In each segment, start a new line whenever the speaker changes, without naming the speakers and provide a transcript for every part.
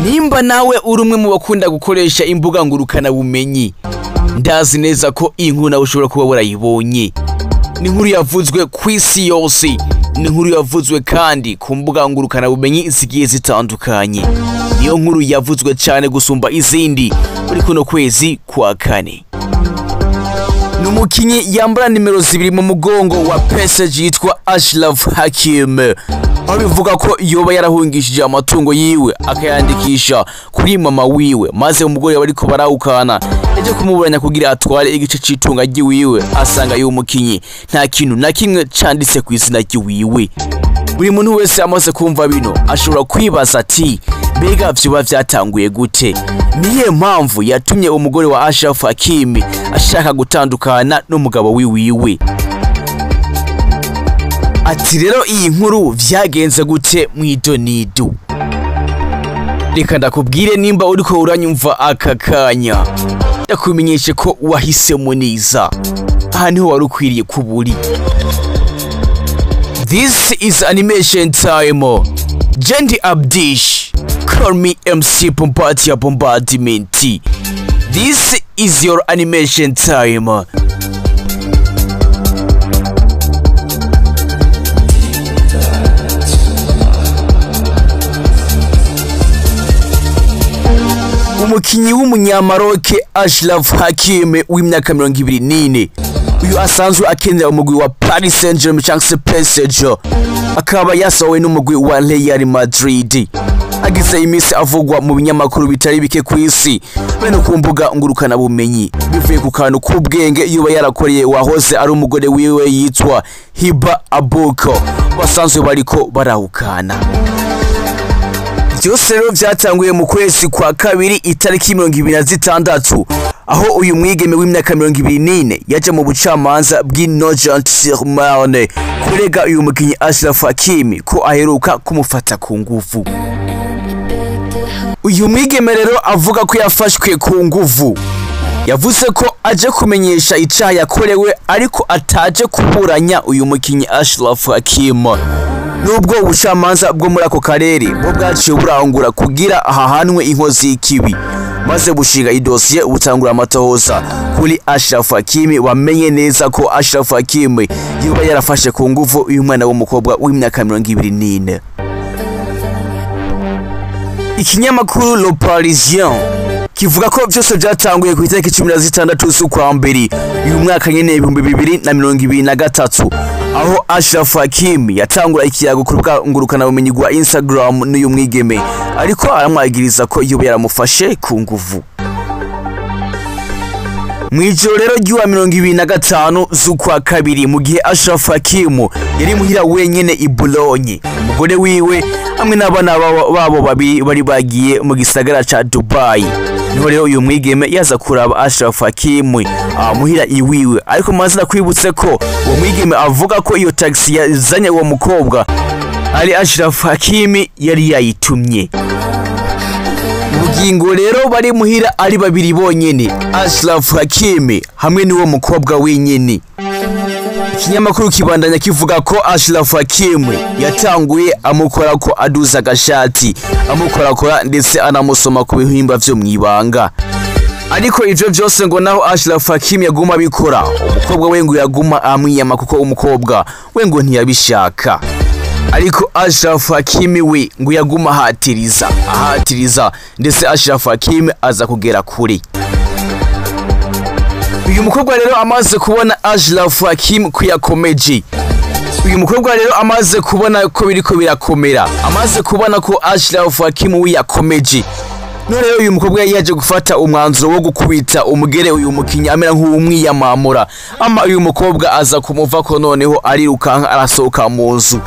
Nimba nawe uri umwe mu bakunda gukoresha imbuga ngurukana bumenyi, ndazi neza ko iyi nkuru nawe ushobora kuba warayibonye. Ni inkuru yavuzwe ku isi yose, ni inkuru yavuzwe kandi ku mbuga ngurukana bumenyi zigiye zitandukanye. Niyo nkuru yavuzwe cyane gusumba izindi muri kuno kwezi kwa kane. Ni umukinyi yambara nimero 2 mu mugongo wa PSG yitwa Achraf Hakimi, aho bivuga ko yoba yarahungishije amatungo yiwe akayandikisha kuri mama wiwe, maze umugore bariko barawukana yaje kumuburanya kugira atware igice c'itunga ryiwiwe, asanga y'uwo mukinyi nta kintu na kimwe canditse ku izina ryiwiwe. Buri muntu wese amaze kumva bino ashobora kwibaza ati mbega vyoba vyatanguye gute? Niye mpamvu yatumye umugore wa Achraf Hakimi ashaka gutandukana n'umugabo wiwiwe? Ati rero iyi nkuru vyagenze gute mw'idonido? Reka ndakubwire, nimba uriko uranyumva aka kanya, ndakumenyeshe ko wahisemo neza, aha niho wari ukwiriye kuba uri. This is animation time. Jendi Abdish, call me MC Bombardier Bombardment. This is your animation time. Umukinyi w'umunyamaroke Achraf Hakimi w'imyaka 24, uyu asanzwe akinira umugwi wa Paris Saint-Germain cyangwa se PSG, akaba yasohowe n'umugwi wa Real Madrid. Agize iminsi avugwa mu binyamakuru bitari bike ku isi bene ku mbuga ngurukana bumenyi, bivuye ku kantu k'ubwenge yuba yarakoreye wahoze ari umugore wiwe yitwa Hiba Abuko, basanzwe bariko barawukana. Byose rero byatanguye mu kwezi kwa kabiri itariki 26, aho uyu mwigeme w'imyaka 24 yaje mu bucamanza bw'i Nogent-sur-Marne kurega uyu mukinyi Achraf Hakimi ko aheruka kumufata ku nguvu. Uyu mwigeme rero avuga ko yafashwe ku nguvu, yavuze ko aje kumenyesha icaha yakorewe ariko ataje kuburanya uyu mukinyi Achraf Hakimi. Nubwo ubucamanza bwo muri ako karere bwo bwaciye burangura kugira ahahanwe inkozi y'ikibi, maze bushinga idosiye butangura amatohoza kuri Achraf Hakimi, wamenye neza ko Achraf Hakimi yoba yarafashe ku nguvu uyu mwana w'umukobwa w'imyaka 24. Ikinyamakuru Le Parisien kivuga ko byose byatanguye ku itariki 16 z'ukwa mbere uyu mwaka nyene 2023, aho Achraf Hakimi yatangura ikiyago ku rubuga ngurukana bumenyi rwa Instagram n'uyu mwigeme, ariko aramwagiriza ko yoba yaramufashe ku nguvu. Mwijoro rero ry'uwa 25 z'ukwa kabiri, mu gihe Achraf Hakimi yari muhira wenyene i Boulogne, umugore wiwe hamwe n'abana babo babiri bari bagiye mu gisagara ca Dubai, niho rero uyu mwigeme yaza kuraba Achraf Hakimi muhira iwiwe. Ariko maze nakwibutse ko uwo mwigeme avuga ko iyo taxi yazanye uwo mukobwa ari Achraf Hakimi yari yayitumye. Bugingo rero bari muhira ari babiri bonyene, Achraf Hakimi hamwe n'uwo mukobwa wenyene. Ikinyamakuru kibandanya kivuga ko Achraf Hakimi yatanguye amukora ko aduza agashati, amukorakora ndetse anamusoma ku bihimba vyo mwibanga. Ariko ivyo vyose ngo naho Achraf Hakimi yaguma abikora, umukobwa we ngo yaguma amwiyama kuko umukobwa we ngo ntiyabishaka. Ariko Achraf Hakimi we ngo yaguma ahatiriza ndetse Achraf Hakimi aza kugera kure. Uyu mukobwa rero amaze kubona Achraf Hakimi kuyakomeje, uyu mukobwa rero amaze kubona ko biriko birakomera, amaze kubona ko Achraf Hakimi we yakomeje, none rero uyu mukobwa yaje gufata umwanzuro wo gukubita umugere uyu mukinyi amera nk'umwiyamamura, ama uyu mukobwa aza kumuva ko noneho arirukanka arasohoka mu nzu.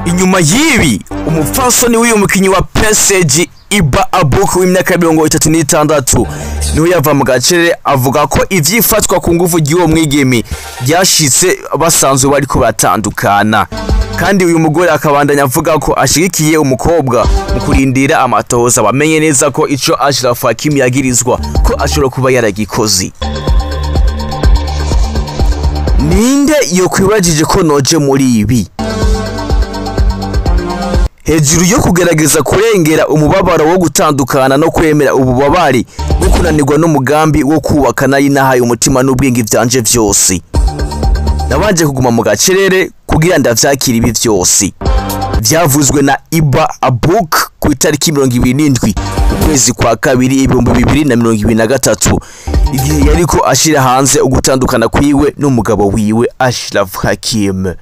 Inyuma y'ibi umupfasoni w'uyu mukinyi wa PSG Iba Abouk w'imyaka 36 niho yava mu gacerere avuga ko ivyifatwa ku nguvu ry'uwo mwigeme ryashitse basanzwe bariko batandukana. Kandi uyu mugore akabandanya avuga ko ashigikiye umukobwa mu kurindira amatohoza bamenye neza ko ico Achraf Hakimi yagirizwa ko ashobora kuba yaragikoze. Ninde yokwibajije ko noje muri ibi? Hejuru yo kugerageza kurengera umubabaro wo gutandukana no kwemera ububabare bwo kunanirwa n'umugambi wo kubaka nari nahaye umutima n'ubwenge vyanje vyose, nabanje kuguma mu gacerere kugira ndavyakira ibi vyose. Vyavuzwe na Iba Abouk ku itariki 27 ukwezi kwa kabiri 2023, igihe yariko ashira hanze ugutandukana kwiwe n'umugabo wiwe Achraf Hakimi.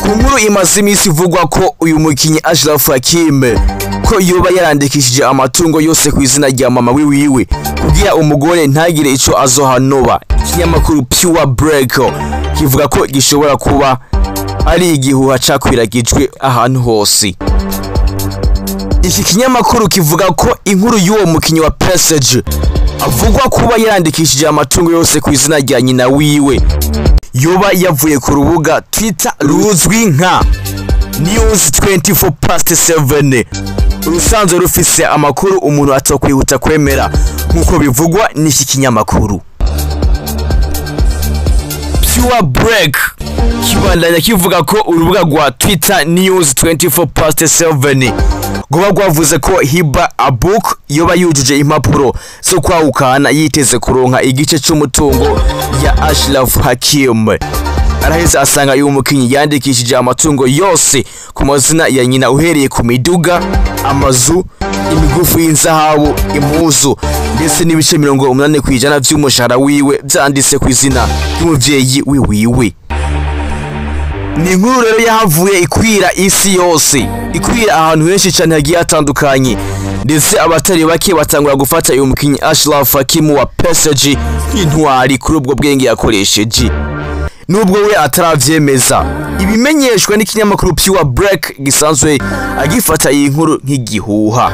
Ku nkuru imaze iminsi ivugwa ko uyu mukinyi Achraf Hakimi ko yoba yarandikishije amatungo yose ku izina rya mama wiwiwe kugira umugore ntagire ico azohanoba, ikinyamakuru Pure Break kivuga ko gishobora kuba ari igihuha cakwiragijwe ahantu hose. Iki kinyamakuru kivuga ko inkuru y'uwo mukinyi wa PSG avugwa kuba yarandikishije amatungo yose ku izina rya nyina wiwe yoba yavuye ku rubuga Twitter ruzwi nka News 7:24, rusanzwe rufise amakuru umuntu atokwihuta kwemera nk'uko bivugwa n'iki kinyamakuru. Pure Break kibandanya kivuga ko urubuga rwa Twitter News 7:24 rwoba rwavuze ko Hiba Abouk yoba yujuje impapuro zo kwahukana yiteze kuronka igice c'umutungo ya Achraf Hakimi. Araheze asanga uyu mukinyi yandikishije amatungo yose ku mazina ya nyina, uhereye ku miduga, amazu, imigufu y'inzahabu, impuzu ndetse n'ibice 80% vy'umushahara wiwe vyanditse ku izina ry'umuvyeyi wiwiwe. Ni inkuru rero yahavuye ikwira isi yose, ikwira ahantu henshi cyane hagiye hatandukanye, ndetse abatari bake batangura gufata uyu mukinyi Achraf Hakimi wa PSG nk'intwari kuri ubwo bwenge yakoresheje, nubwo we ataravyemeza. Ibimenyeshwa n'ikinyamakuru Pure Break gisanzwe agifata iyi nkuru nk'igihuha.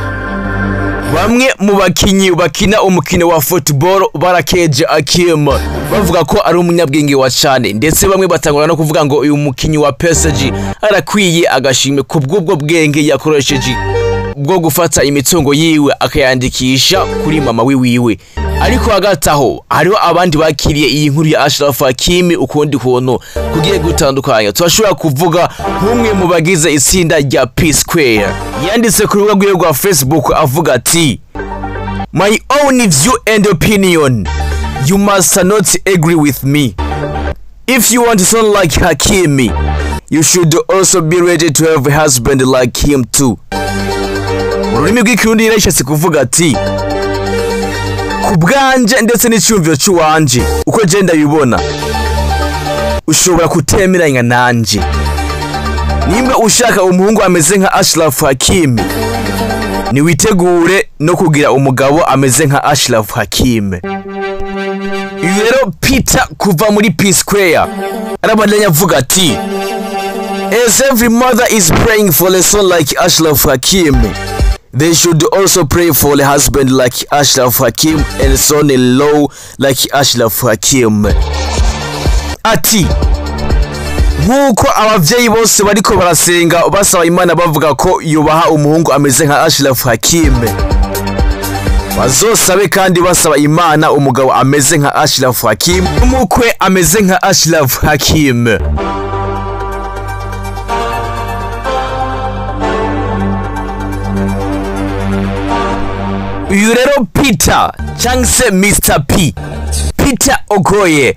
Bamwe mu bakinyi bakina umukino wa football barakeje Hakim bavuga ko ari umunyabwenge wa cane, ndetse bamwe batangura no kuvuga ngo uyu mukinyi wa PSG arakwiye agashimwe ku bw'ubwo bwenge yakoresheje bwo gufata imitungo yiwe akayandikisha kuri mama wiwiwe. Ariko hagati aho hariho abandi bakiriye iyi nkuru ya Achraf Hakimi ukundi kuntu kugiye gutandukanya. Turashobora kuvuga nk'umwe mu bagize itsinda rya P Square yanditse ku rubuga rwiwe rwa Facebook avuga ati: "My own view and opinion, you must not agree with me. If you want someone like Hakimi, you should also be ready to have a husband like him too." Mu rurimi rw'ikirundi yarashatse kuvuga ati: ku bwanje ndetse n'icyumviro cy'uwanje uko je ndabibona, ushobora kutemeranya nanje. Nimba ushaka umuhungu ameze nka Achraf Hakimi, niwitegure no kugira umugabo ameze nka Achraf Hakimi. Uyu rero Peter kuva muri P Square arabandanya avuga ati: "As every mother is praying for a son like Achraf Hakimi, they should also pray for a husband like Achraf Hakim and son-in-law like Achraf Hakim." Ati nk'uko abavyeyi bose bariko barasenga basaba Imana bavuga ko yubaha umuhungu ameze nka Achraf Hakim, bazosabe kandi basaba Imana umugabo ameze nka Achraf Hakim, umukwe ameze nka Achraf Hakim. Uyu rero Peter cyangwa se Mr P, Peter Okoye,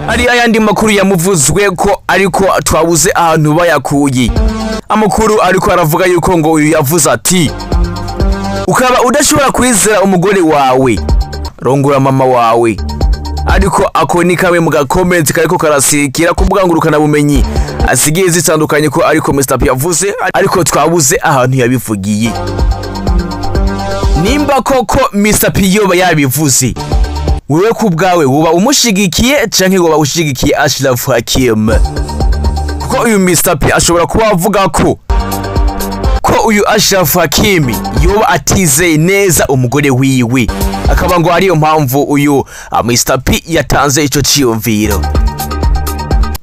ari ayandi makuru yamuvuzwe ko ariko twabuze ahantu bayakuye. Amakuru ariko aravuga yuko ngo uyu yavuze ati: ukaba udashobora kwizera umugore wawe, rongora mama wawe. Ariko ako ni kamwe mu gakomenti kariko karasirikira ku mbuga ngurukanabumenyi asigiye zitandukanye ko ariko Mr P yavuze, ariko twabuze ahantu yabivugiye. Nimba koko Mr P yoba yabivuze, wewe ku bwawe woba umushigikiye canke woba ushigikiye Achraf Hakim? Kuko uyu Mr P ashobora kuba avuga ko uyu Ashraf Hakimi yoba atizeye neza umugore wiwe, akaba ngo ariyo mpamvu uyu Mr P yatanze ico ciyumviro.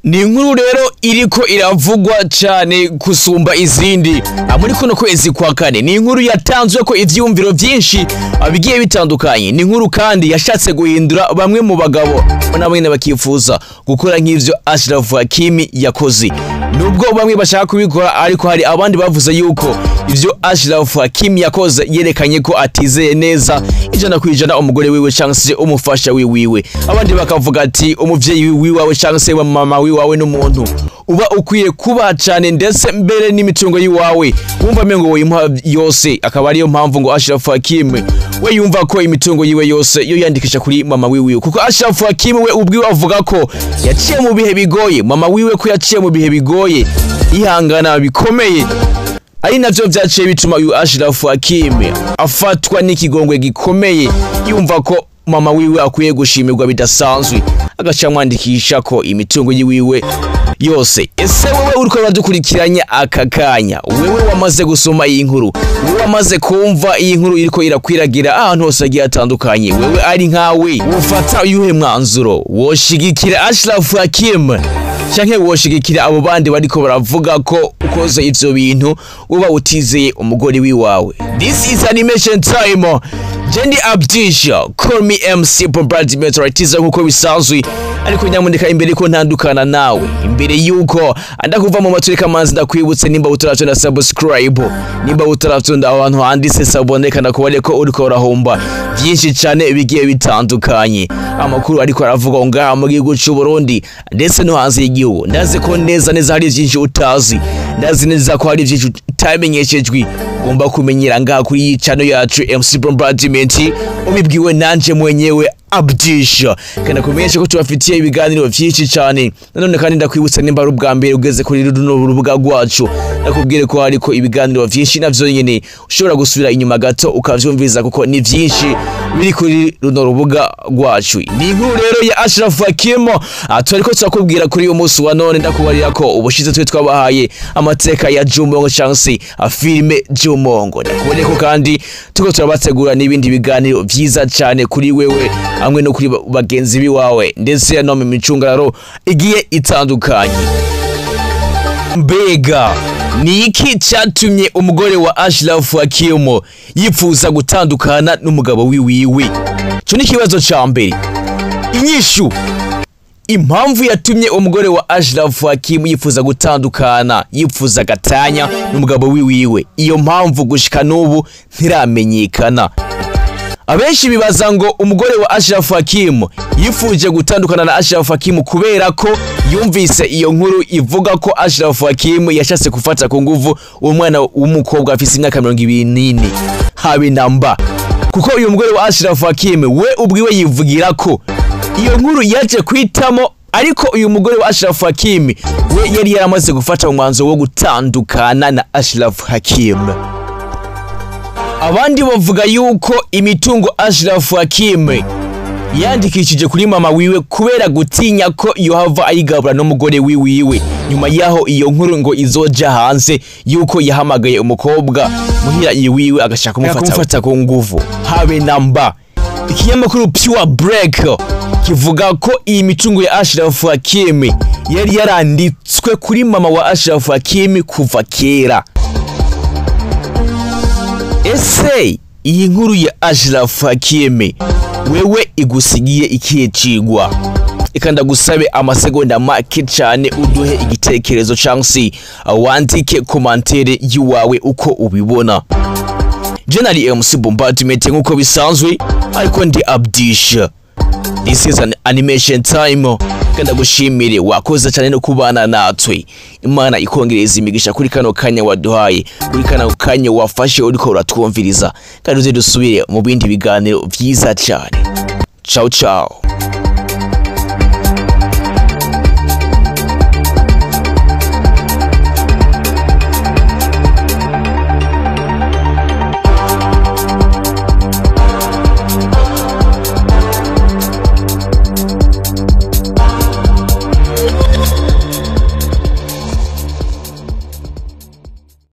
Ni inkuru rero iriko iravugwa cyane kusumba izindi muri kuno kwezi kwa kane. Ni inkuru yatanzwe ko ivyumviro vyinshi bigiye bitandukanye. Ni inkuru kandi yashatse guhindura bamwe mu bagabo nabo nyene bakifuza gukora nk'ivyo Ashraf Hakimi yakoze. Nubwo bamwe bashaka kubikora, ariko hari abandi bavuze yuko ivyo Ashraf Hakimi yakoze yerekanye ko atizeye neza 100% umugore wiwe cyangwa se umufasha wiwiwe. Abandi bakavuga ati umuvyeyi wiwawe cyangwa se mama wiwawe n'umuntu uba ukwiye kuba cyane, ndetse mbere n'imitungo yiwawe wumva mengo woyimuha yose. Akaba ariyo mpamvu ngo Ashraf Hakimi we yumva ko imitungo yiwe yose yo yandikisha kuri mama wiwiwe, kuko Ashraf Hakimi we ubwiwe avuga ko yaciye mu bihe bigoye, mama wiwe ko yaciye mu bihe bigoye ihangana bikomeye, ari navyo vyaciye bituma uyu Ashraf Hakimi afatwa n'ikigongwe gikomeye, yumva ko mama wiwe akwiye gushimirwa bidasanzwe, agaca amwandikisha ko imitungo yiwiwe yose. Ese wewe uriko uradukurikiranya aka kanya, wewe wamaze gusoma iyi nkuru, wewe wamaze kumva iyi nkuru iriko irakwiragira ahantu hose hagiye hatandukanye, wewe ari nkawe ufata uyuhe mwanzuro? Woshigikira Ashraf Hakimi canke woshigikira abo bandi bariko baravuga ko ukoze ivyo bintu uba utizeye umugore wiwawe? This is animation time. Jendi Abdisha, call me MC Bombardment Ratiza nkuko bisanzwe, ariko nyamuneka imbere ko ntandukana nawe, imbere yuko andakuva mu maturika manzi, ndakwibutse nimba utaratonda subscribe, nimba utaratonda abantu handitse s'abonner, kana kubare ko uriko urahomba byinshi cyane bigiye bitandukanye, amakuru ariko aravuga ngaha mu gihugu cy'u Burundi ndetse no hanze y'igihugu. Ndazi ko neza neza hari byinshi utazi, ndazi neza ko hari byinshi utamenyeshejwe, ugomba kumenyera ngaha kuri iyi channel yacu MC Bombardment, ubibwiwe nanje mwenyewe Abdisha. Kandi kumenyesha ko tubafitiye ibiganiro vyinshi cyane. Nanone kandi ndakwibutsa, nimba ari ubwa mbere ugeze kuri runo rubuga rwacu, ndakubwire ko hariko ibiganiro vyinshi navyo nyene ushobora gusubira inyuma gato ukavyumviriza, kuko ni vyinshi biri kuri runo rubuga rwacu. Ni inkuru rero ya Ashraf Hakimi turiko turakubwira kuri uyu munsi wa none. Ndakubarira ko ubushize twe twabahaye amateka ya Jumongo cyangwa se filime Jumongo. Ndakubone ko kandi tuko turabategura n'ibindi biganiro vyiza cyane kuri wewe hamwe no kuri bagenzi biwawe, ndetse no mu micungararo igiye itandukanye. Mbega ni iki cyatumye umugore wa Ashraf Hakimi yifuza gutandukana n'umugabo wiwiwe? Cyo ni ikibazo ca mbere. Inyishu: impamvu yatumye umugore wa Ashraf Hakimi yifuza gutandukana, yifuza gatanya n'umugabo wiwiwe, iyo mpamvu gushika n'ubu ntiramenyekana. Abenshi bibaza ngo umugore wa Ashraf Hakimi yifuje gutandukana na Ashraf Hakimi kubera ko yumvise iyo nkuru ivuga ko Ashraf Hakimi yashatse gufata ku nguvu uwo mwana w'umukobwa afise imyaka 24. Habe namba, kuko uyu mugore wa Ashraf Hakimi we ubwiwe yivugira ko iyo nkuru yaje kwitamo, ariko uyu mugore wa Ashraf Hakimi we yari yaramaze gufata umwanzuro wo gutandukana na Ashraf Hakimi. Abandi bavuga yuko imitungo Ashraf Hakimi yandikishije kuri mama wiwe kubera gutinya ko yohava ayigabura n'umugore wiwiwe, nyuma yaho iyo nkuru ngo izoja hanze yuko yahamagaye umukobwa muhira iwiwe agashaka kumufata ku nguvu. Habe namba. Ikinyamakuru Pure Break kivuga ko iyi mitungo ya Ashraf Hakimi yari yaranditswe kuri mama wa Ashraf Hakimi kuva kera. Ese iyi nkuru ya Ashraf Hakimi wewe igusigiye ikihe cigwa? Reka ndagusabe amasegonda make cyane uduhe igitekerezo cyangwa se wandike commentaire yiwawe uko ubibona. Jenali MC Bombardment nkuko bisanzwe, ariko ndi Abdisha. This is an animation time. Kandi gushimire wakoze cyane no kubana natwe. Imana ikongereza imigisha kuri kano kanya waduhaye, kuri kano kanya wafashe uriko uratwumviriza. Kandi uze dusubire mu bindi biganiro vyiza cyane. Ciao ciao.